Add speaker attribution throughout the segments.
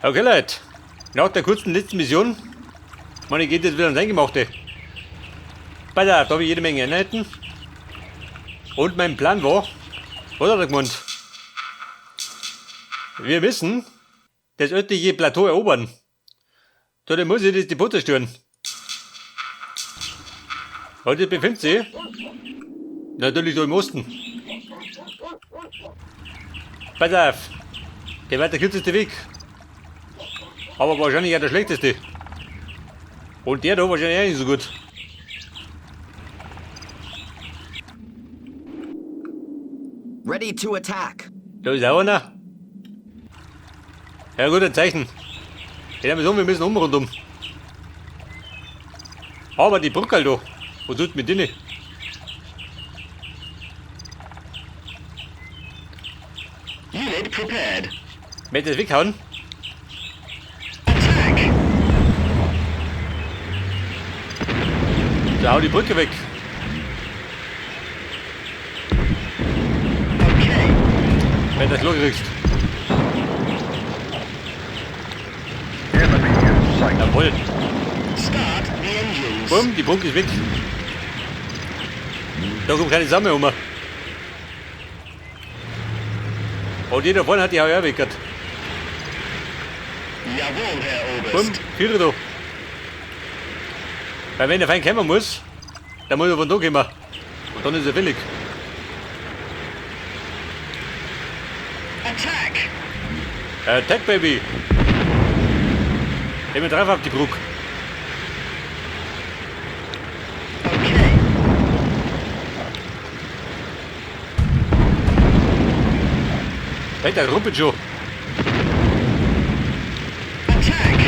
Speaker 1: Okay, Leute. Nach der kurzen letzten Mission, meine, geht jetzt wieder ans Eingemachte. Pass auf, da habe ich jede Menge Einheiten. Und mein Plan war, was hat er gemeint? Wir müssen das örtliche Plateau erobern. Da muss ich das Depot zerstören. Heute befindet sich natürlich da im Osten. Pass auf, der war der kürzeste Weg. Aber wahrscheinlich auch der schlechteste. Und der da wahrscheinlich auch nicht so gut.
Speaker 2: Ready to attack.
Speaker 1: Da ist auch einer. Ja gut, ein Zeichen. Ja, wir müssen um rundum. Aber die Brücke halt da. Was tut mit denen?
Speaker 3: Unit prepared.
Speaker 1: Möchtest du das weghauen?
Speaker 3: Attack!
Speaker 1: Da hau die Brücke weg.
Speaker 3: Okay.
Speaker 1: Wenn du das Klo kriegst.
Speaker 4: Enemy in sight.
Speaker 1: Jawohl.
Speaker 3: Start the engines.
Speaker 1: Bumm, die Brücke ist weg. Da kommt keine Samme um. Und jeder vorne hat die auch weg.
Speaker 3: Jawohl, Herr
Speaker 1: Bumm,
Speaker 3: Oberst.
Speaker 1: Vierer da. Weil wenn der Feind kommen muss, dann muss er von da kommen. Und dann ist er fällig.
Speaker 3: Attack!
Speaker 1: Attack, Baby! Nehmen wir drauf auf die Brücke.
Speaker 3: Okay.
Speaker 1: Hey, der rumpelt schon.
Speaker 3: Attack!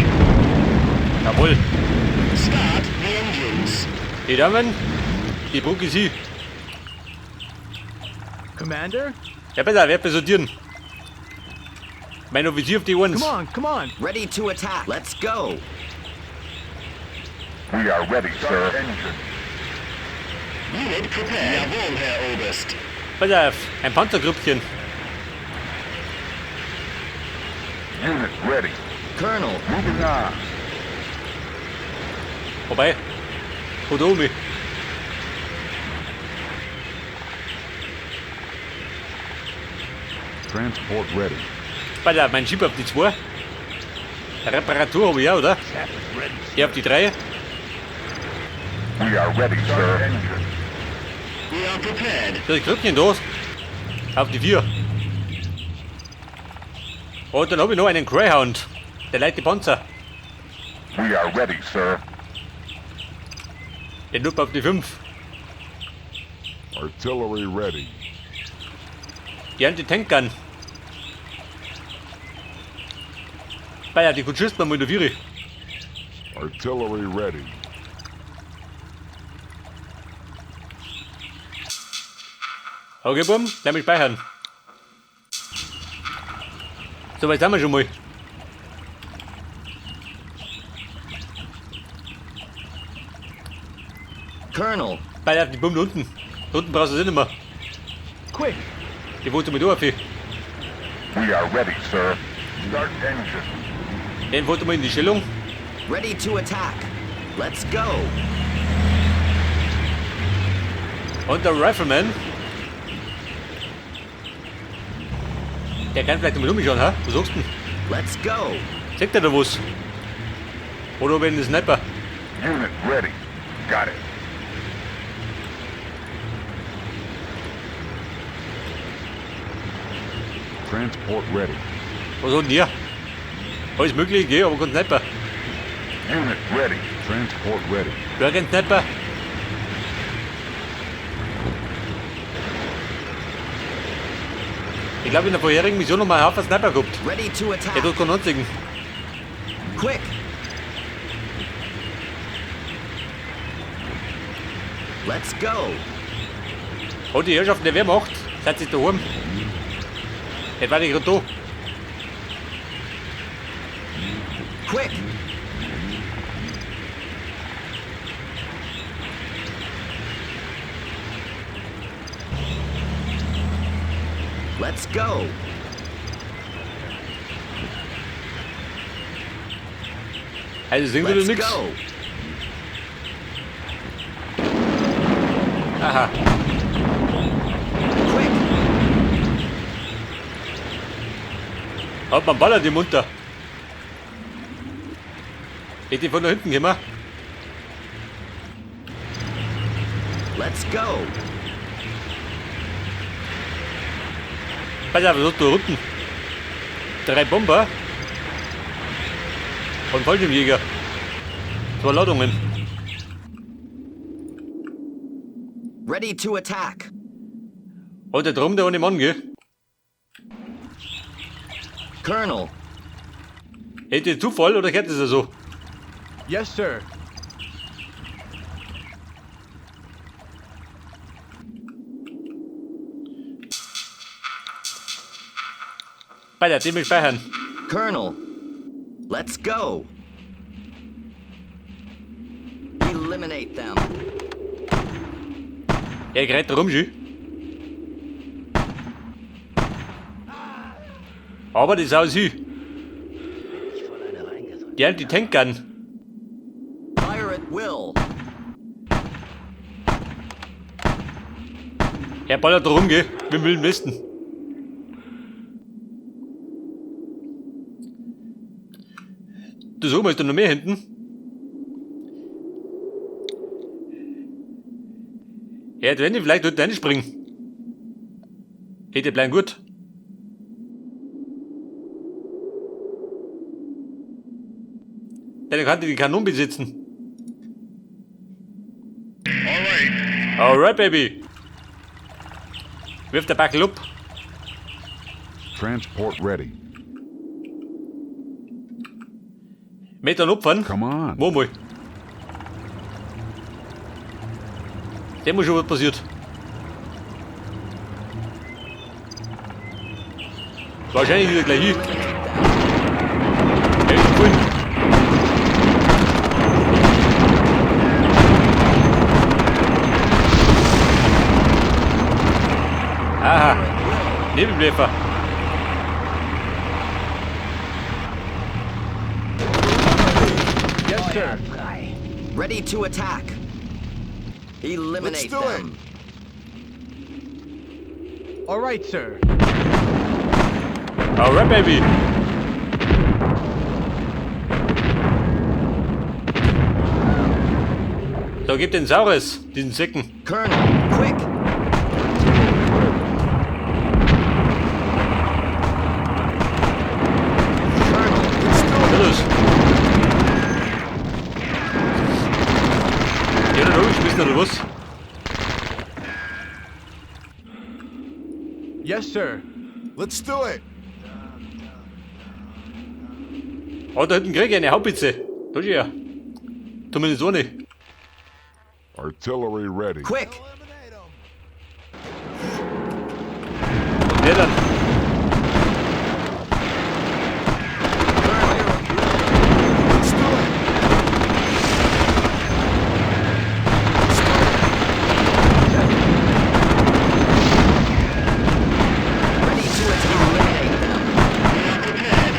Speaker 1: Jawohl.
Speaker 3: Start the engines.
Speaker 1: Die Damen, die Brücke ist hier.
Speaker 5: Commander?
Speaker 1: Ja, besser, wer sortieren. Mein Offizier auf die 1.
Speaker 5: Come on, come on.
Speaker 2: Ready to attack. Let's go.
Speaker 4: We are ready, sir. Engine.
Speaker 3: Unit prepared. Jawohl, Herr Oberst.
Speaker 1: Pass auf, ein Panzergrüppchen.
Speaker 4: Unit ready.
Speaker 2: Colonel.
Speaker 4: Moving on.
Speaker 1: Vorbei. Oder um mich.
Speaker 4: Transport ready.
Speaker 1: Pass auf, mein Jeep auf die 2. Reparatur habe ich auch, oder? Ich auf die 3.
Speaker 4: We are ready, sir. Engine.
Speaker 3: We are prepared.
Speaker 1: Das Grüppchen da. Auf die 4. Und dann habe ich noch einen Greyhound. Der leichte Panzer.
Speaker 4: We are ready, sir.
Speaker 1: Den tut man auf die 5.
Speaker 4: Artillery ready.
Speaker 1: Die Anti-Tank-Gun. Bei ja, die schießt man mal in der 4.
Speaker 4: Artillery ready.
Speaker 1: Okay, Bumm, lass mich speichern. So weit sind wir schon mal.
Speaker 2: Colonel.
Speaker 1: Bei der, die Bumm da unten. Da unten brauchst du sie nicht mehr.
Speaker 5: Quick.
Speaker 1: Die wohnst du mit auf.
Speaker 4: We are ready, sir. Start engine.
Speaker 1: Den wollte mal in die Stellung.
Speaker 2: Ready to attack. Let's go.
Speaker 1: Und der Rifleman. Der kann vielleicht mal umschauen, ha? Was sagst du denn?
Speaker 2: Let's go.
Speaker 1: Zeigt er da was? Oder ob er einen Sniper?
Speaker 4: Unit ready. Got it. Transport ready.
Speaker 1: Was hat denn der? Alles mögliche, gell, aber kein Sniper.
Speaker 4: Unit ready. Transport ready.
Speaker 1: Gar kein Sniper. Ich glaube, in der vorherigen Mission noch mal einen Haufen Sniper gehabt.
Speaker 2: Ready to
Speaker 1: Der
Speaker 2: attack.
Speaker 1: tut keinen einzigen.
Speaker 2: Quick. Let's go.
Speaker 1: Hat die Herrschaft der Wehrmacht, seid ihr daheim? Der war nicht gerade da.
Speaker 2: Quick. Let's go.
Speaker 1: Also singt oder
Speaker 2: Let's
Speaker 1: nix?
Speaker 2: go.
Speaker 1: Aha.
Speaker 2: Quick.
Speaker 1: Hat man ballert die munter. Hätte ich von da hinten gekommen.
Speaker 2: Let's go.
Speaker 1: Pass auf, was hast du da unten? 3 Bomber. Und Fallschirmjäger. 2 Ladungen.
Speaker 2: Ready to attack.
Speaker 1: Und der Drum, der ohne Mann, gell?
Speaker 2: Colonel.
Speaker 1: Hätte Zufall oder gehört das ja so?
Speaker 5: Yes, sir.
Speaker 1: Bei der dem speichern.
Speaker 2: Colonel. Let's go. Eliminate them.
Speaker 1: Er gerät rum, schön. Aber das ist auch sie. Die hat die Tankgun.
Speaker 2: Fire at will.
Speaker 1: Er ballert rum, gell? Mit dem Wilden Westen. Das oben ist da noch mehr hinten. Ja, wenn ich vielleicht dort reinspringen. Hätte bleiben gut. Dann kann ich die Kanonen besitzen.
Speaker 4: Alright.
Speaker 1: Alright, baby. Wirf der Backel ab.
Speaker 4: Transport ready.
Speaker 1: Meter opfern.
Speaker 4: Come on.
Speaker 1: Wo mal? Dem muss schon was passiert. Wahrscheinlich wieder gleich hier. Hey, cool. Aha. Nebelwerfer.
Speaker 5: Yes, sir.
Speaker 2: Ready to attack. Eliminate
Speaker 6: Let's do
Speaker 2: them.
Speaker 6: it.
Speaker 5: All right, sir.
Speaker 1: All right, baby. Da gibt den Saurus, diesen Säcken.
Speaker 2: Colonel, quick. Colonel,
Speaker 1: Los. Ja, dann geschmissen oder was?
Speaker 5: Yes, sir.
Speaker 6: Let's do it.
Speaker 1: Oh, da hinten krieg ich eine Haubitze. Da ist ja. Zumindest ohne.
Speaker 4: Artillery ready.
Speaker 2: quick.
Speaker 1: Und der dann?
Speaker 6: Let's do it. Let's do it.
Speaker 2: Ready to attack. Eliminate them.
Speaker 3: We are prepared.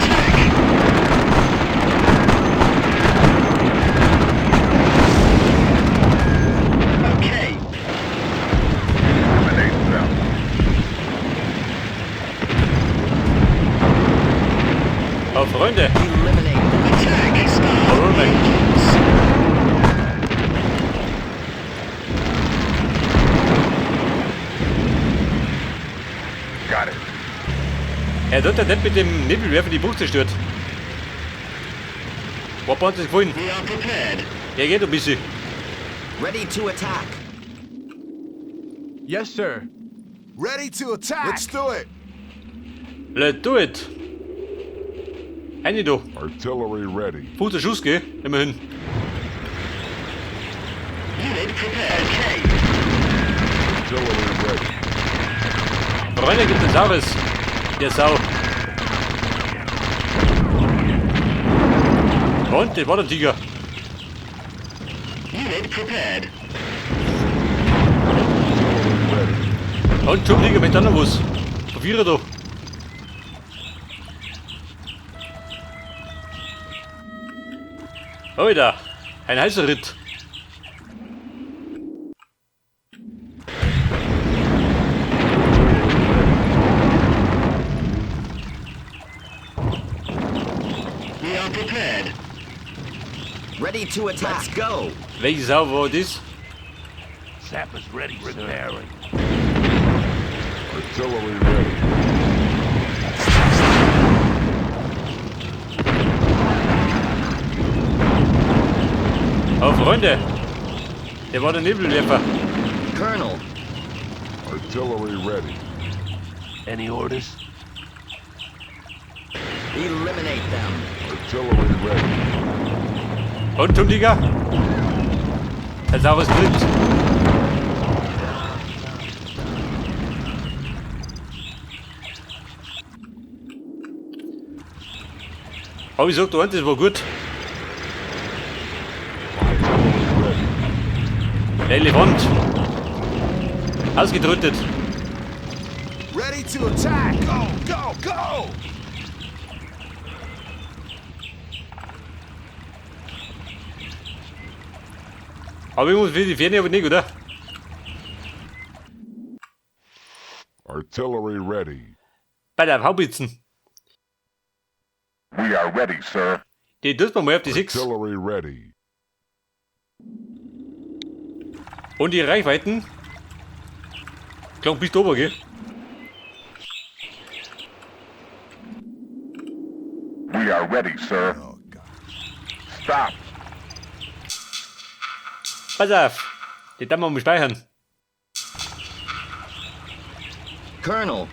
Speaker 3: Attack. Okay.
Speaker 4: Eliminate them.
Speaker 1: Oh, Freunde.
Speaker 2: Eliminate them.
Speaker 3: Attack. Start
Speaker 1: All
Speaker 3: the
Speaker 1: right.
Speaker 3: engines.
Speaker 4: Got it.
Speaker 1: Er hat der Depp mit dem Nebelwerfer die Bucht zerstört. Wo hat uns das gefallen?
Speaker 3: We are prepared.
Speaker 1: Er geht ein bisschen.
Speaker 2: Ready to attack.
Speaker 5: Yes, sir.
Speaker 6: Ready to attack. Let's do it.
Speaker 1: Let's do it. Eine da.
Speaker 4: Artillery ready.
Speaker 1: 15 Schuss, gell? Immerhin.
Speaker 3: Unit prepared. Okay.
Speaker 4: Artillery ready.
Speaker 1: Freunde, gibt den Saurus. Der Sau. Und, das war der Tiger.
Speaker 3: Unit prepared.
Speaker 4: Artillery ready.
Speaker 1: Und schon Tiger mit dann noch was. Verwirrer da. Alter, ein heißer Ritt.
Speaker 3: We are prepared.
Speaker 2: Ready to attack. Let's go.
Speaker 1: Welche Sau war das?
Speaker 4: Sappers ready, Repairing. Artillery ready.
Speaker 1: Oh, Freunde. Der war der Nebelwerfer.
Speaker 2: Colonel.
Speaker 4: Artillery ready.
Speaker 7: Any orders?
Speaker 2: Eliminate them.
Speaker 4: Artillery ready.
Speaker 1: Und zum Liga. Der saures Blut. Aber ich sag, du, das war gut. Der Elefant. Ausgedrückt.
Speaker 6: Ready to attack. Go, go, go.
Speaker 1: Aber ich muss für die Ferne aber nicht, oder?
Speaker 4: Artillery ready.
Speaker 1: Bei der Haubitzen.
Speaker 4: We are ready, sir.
Speaker 1: Die tut man mal auf die 6.
Speaker 4: Artillery ready.
Speaker 1: Und die Reichweiten. Klang bis ober, gell?
Speaker 4: We are ready, sir.
Speaker 6: Oh, God.
Speaker 4: Stop.
Speaker 1: Pass auf. Die darf man mal speichern.
Speaker 2: Colonel.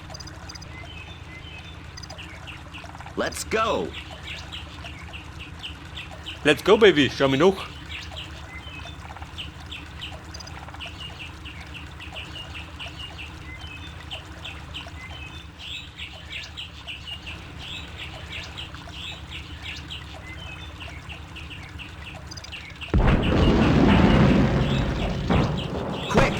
Speaker 2: Let's go.
Speaker 1: Let's go, Baby. Schau mich noch.
Speaker 2: Quick.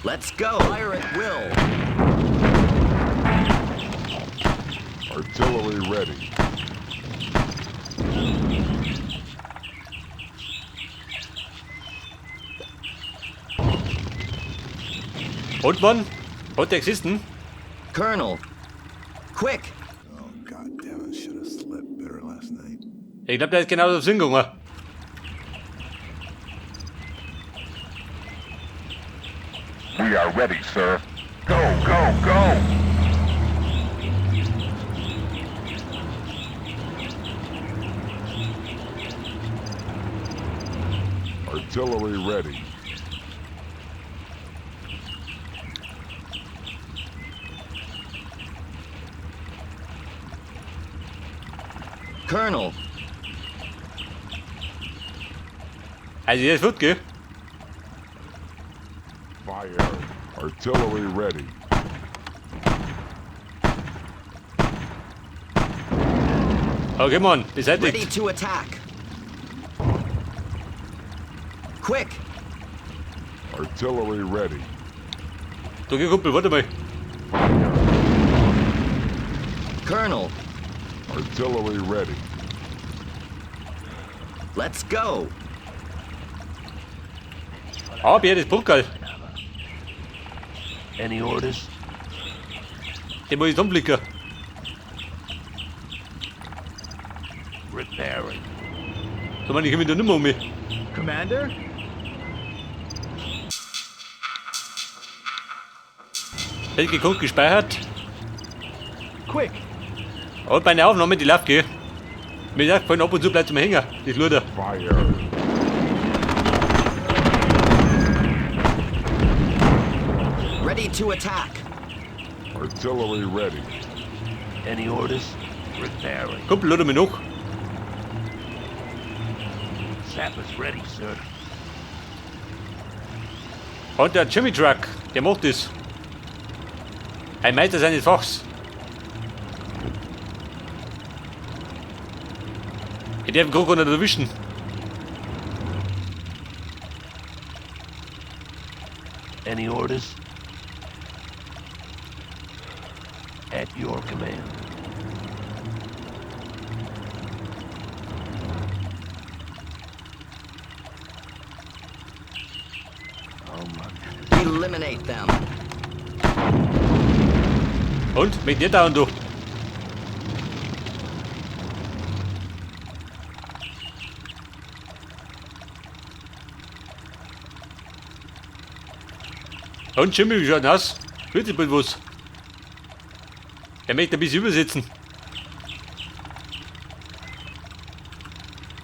Speaker 2: Let's go. Fire at will.
Speaker 4: Artillery ready.
Speaker 1: Und Mann? Hat der gesessen?
Speaker 2: Colonel. Quick.
Speaker 6: Oh, God damn it. Should have slept better last night.
Speaker 1: Ich glaub, der ist genauso aufs Sinn gegangen.
Speaker 4: We are ready, sir. Go, go, go! Artillery ready.
Speaker 2: Colonel.
Speaker 1: Also, der ist fit, gell?
Speaker 4: Fire. Artillery ready.
Speaker 1: Okay, Mann, beseitigt.
Speaker 2: Ready to attack. Quick.
Speaker 4: Artillery ready.
Speaker 1: Du, geh, Kumpel, warte mal.
Speaker 2: Colonel.
Speaker 4: Artillery ready.
Speaker 2: Let's go.
Speaker 1: Ah, Bär, das Bunkerl.
Speaker 7: Any orders?
Speaker 1: Den muss ich umblicken.
Speaker 7: Repairing.
Speaker 1: So, Mann, ich komm mich da nimmer um mich.
Speaker 5: Commander?
Speaker 1: Hätte geguckt, gespeichert.
Speaker 5: Quick.
Speaker 1: Und meine Aufnahme, die läuft, gell? Mir ist aufgefallen, ab und zu bleibt es mal hängen, das Luder.
Speaker 4: Fire.
Speaker 2: Ready to attack.
Speaker 4: Artillery ready.
Speaker 7: Any orders? Repairing.
Speaker 1: Kumpel, luder mich noch.
Speaker 7: Sappers ready, sir.
Speaker 1: Und der Jimmy Truck, der macht das. Ein Meister seines Fachs. Ich darf den Krug nicht erwischen.
Speaker 7: Any orders? At your command. Oh Mann.
Speaker 2: Eliminate them.
Speaker 1: Und? Mit dir da und du. Und Jimmy, wie schaut denn aus? Wird sich bald was. Er möchte ein bisschen übersetzen.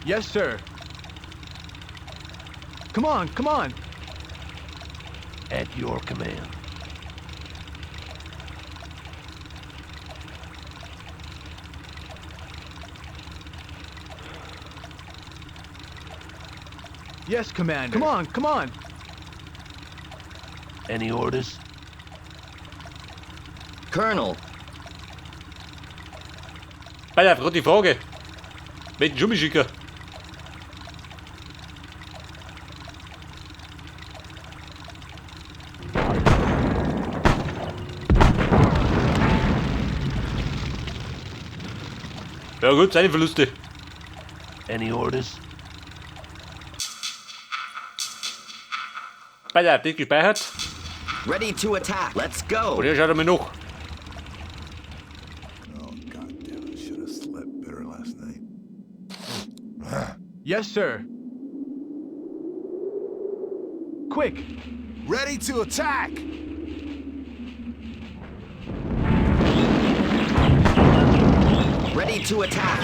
Speaker 5: Yes, sir. Come on, come on.
Speaker 7: At your command.
Speaker 5: Yes, Commander. Come on, come on.
Speaker 7: Any orders?
Speaker 2: Colonel.
Speaker 1: Pass auf, gerade die Frage. Mit dem Jimmy schicken. Ja gut, seine Verluste.
Speaker 7: Any orders?
Speaker 1: Pass auf, das gespeichert.
Speaker 2: Ready to attack. Let's go.
Speaker 1: Und er schaut einmal noch.
Speaker 6: Oh, God damn it. Should have slept better last night.
Speaker 5: Yes, sir. Quick.
Speaker 6: Ready to attack!
Speaker 2: Ready to attack.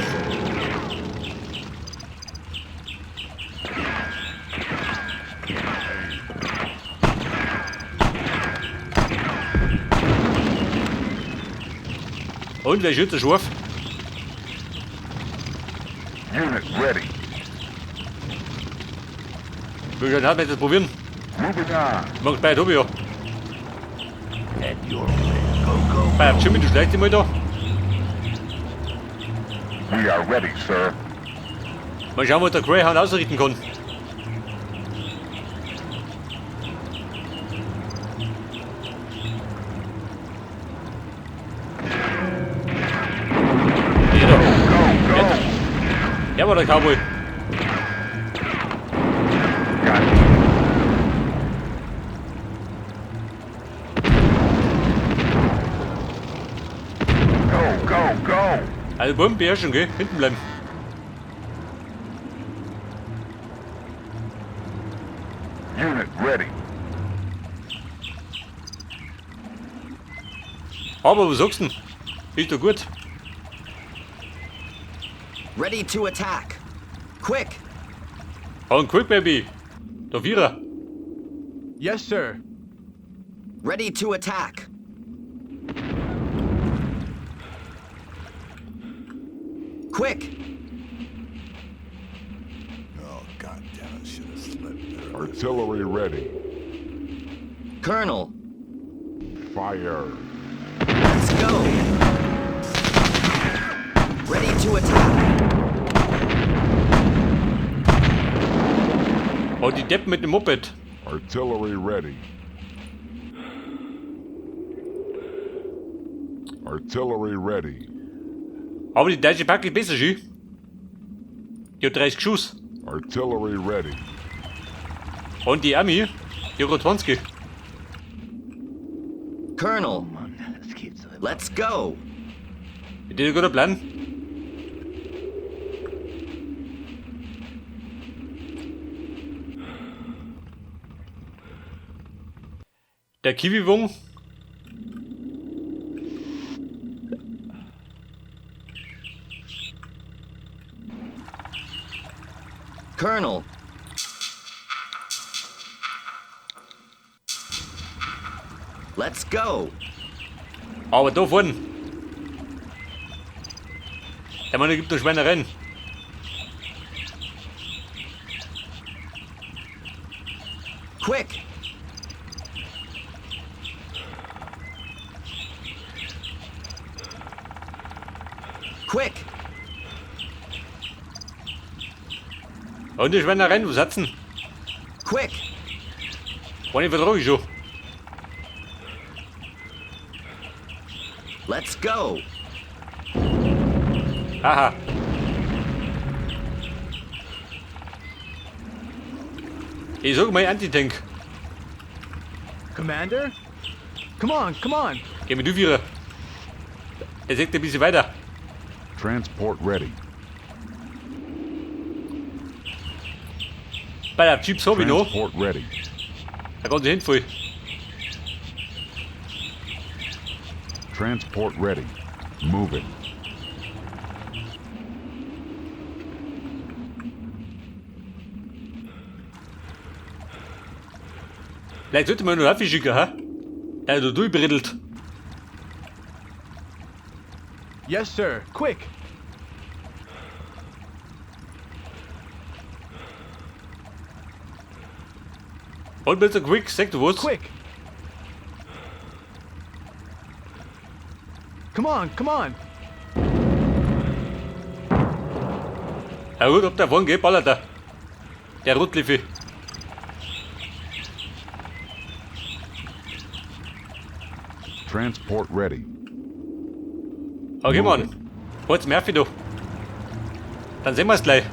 Speaker 1: Und wer schützt scharf?
Speaker 4: Unit ready.
Speaker 1: Will schon das probieren.
Speaker 4: Moving on.
Speaker 1: Mag gespeichert hab ich ja.
Speaker 7: At your command. Go, go,
Speaker 1: Pass
Speaker 7: go.
Speaker 1: auf, Jimmy, du schleichst dich mal da.
Speaker 4: We are ready, sir.
Speaker 1: Mal schauen, was der Greyhound ausrichten kann. Jeder.
Speaker 4: Go, go.
Speaker 1: Er war der Cowboy.
Speaker 4: Got it. Go, go, go.
Speaker 1: Also Bomben beherrschen, gell? Hinten bleiben.
Speaker 4: Unit ready.
Speaker 1: Aber was sagst du denn? Ist doch gut.
Speaker 2: Ready to attack. Quick.
Speaker 1: Hau einen Quick, Baby. Der Vierer.
Speaker 5: Yes, sir.
Speaker 2: Ready to attack. Quick.
Speaker 6: Oh, God damn it. Should have slept better. last
Speaker 4: Artillery ready.
Speaker 2: Colonel.
Speaker 4: Fire.
Speaker 2: Let's go. Ready to attack.
Speaker 1: Oh, die Deppen mit dem Moped.
Speaker 4: Artillery ready. Artillery ready.
Speaker 1: Aber die deutsche Packe ist besser, schön. Die hat 30 Schuss.
Speaker 4: Artillery ready.
Speaker 1: Und die Army, die hat 20.
Speaker 2: Colonel.
Speaker 7: Mann, das gibt's doch
Speaker 2: Let's go.
Speaker 1: Das ist ein guter Plan. Der Kiwi-Wung.
Speaker 2: Colonel. Let's go.
Speaker 1: Aber da vorne. Der Mann gibt doch Schweinereien.
Speaker 2: Quick. Quick.
Speaker 1: Und die Schweinereien, was hat's denn?
Speaker 2: Quick.
Speaker 1: Eine vertrage ich schon.
Speaker 2: Let's go.
Speaker 1: Aha. Ich sag mal Anti-Tank.
Speaker 5: Commander? Come on, come on.
Speaker 1: Geh mit du Vierer. Der sägt ein bisschen weiter.
Speaker 4: Transport ready.
Speaker 1: Bei der Jeeps hab ich noch.
Speaker 4: Transport ready.
Speaker 1: Da kann sie hinfallen.
Speaker 4: Transport ready. Moving.
Speaker 1: Vielleicht sollte man nur schicken, hä? Der da durchbrittelt.
Speaker 5: Yes, sir. Quick.
Speaker 1: Und bitte quick, sag du was?
Speaker 5: Quick. Come on, come on.
Speaker 1: Ja gut, ob der vorn geht, ballert er. Der Rotliffe.
Speaker 4: Transport ready.
Speaker 1: Okay, Mann. Holt's Murphy da. Dann sehen wir's gleich.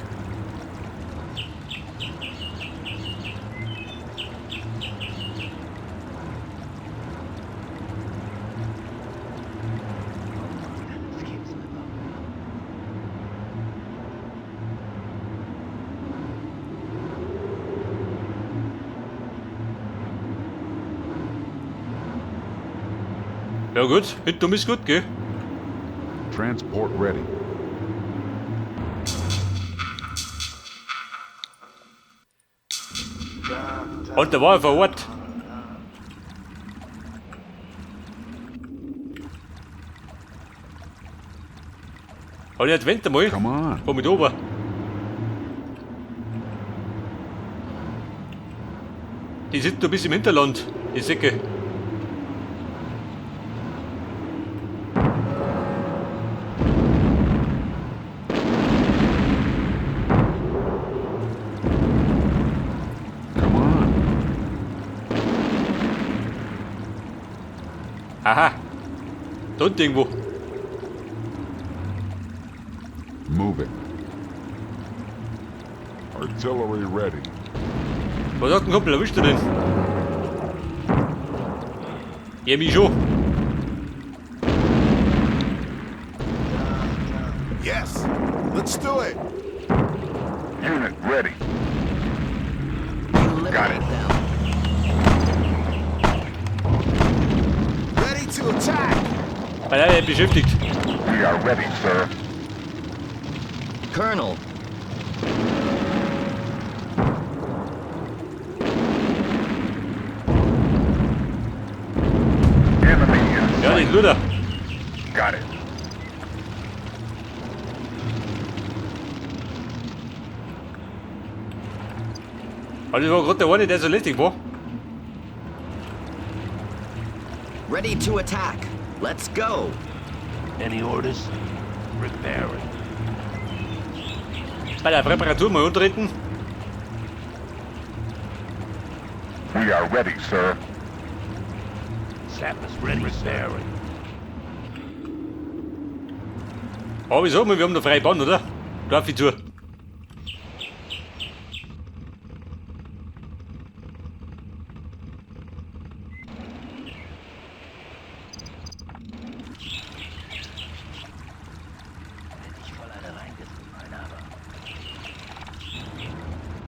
Speaker 1: Ja gut, hinten ist gut, gell?
Speaker 4: Transport ready.
Speaker 1: Und da war er vor Ort. Und jetzt wend mal.
Speaker 4: Come on.
Speaker 1: Komm mit ober. Die sind ein bisschen im Hinterland, die Säcke.
Speaker 4: Come on.
Speaker 1: Aha. Da unten irgendwo.
Speaker 4: Moving. Artillery ready.
Speaker 1: Was sagt ein Kumpel? Erwischt du den? Ja, mich schon.
Speaker 6: Yes. Let's do it.
Speaker 4: Unit ready.
Speaker 2: Eliminate
Speaker 4: it.
Speaker 2: them.
Speaker 6: Ready to attack.
Speaker 1: Weil er beschäftigt.
Speaker 4: We are ready, sir.
Speaker 2: Colonel.
Speaker 4: Enemy in
Speaker 1: Ja, den Luder.
Speaker 4: Got it.
Speaker 1: Aber das war gerade der eine, der so lästig war.
Speaker 2: Ready to attack. Let's go.
Speaker 7: Any orders? Repairing.
Speaker 1: Bei der Reparatur mal antreten.
Speaker 4: We are ready, sir.
Speaker 7: Sappers ready. Repairing.
Speaker 1: Aber ich sag mal, wir haben noch freie Bahn, oder? Darf ich zu.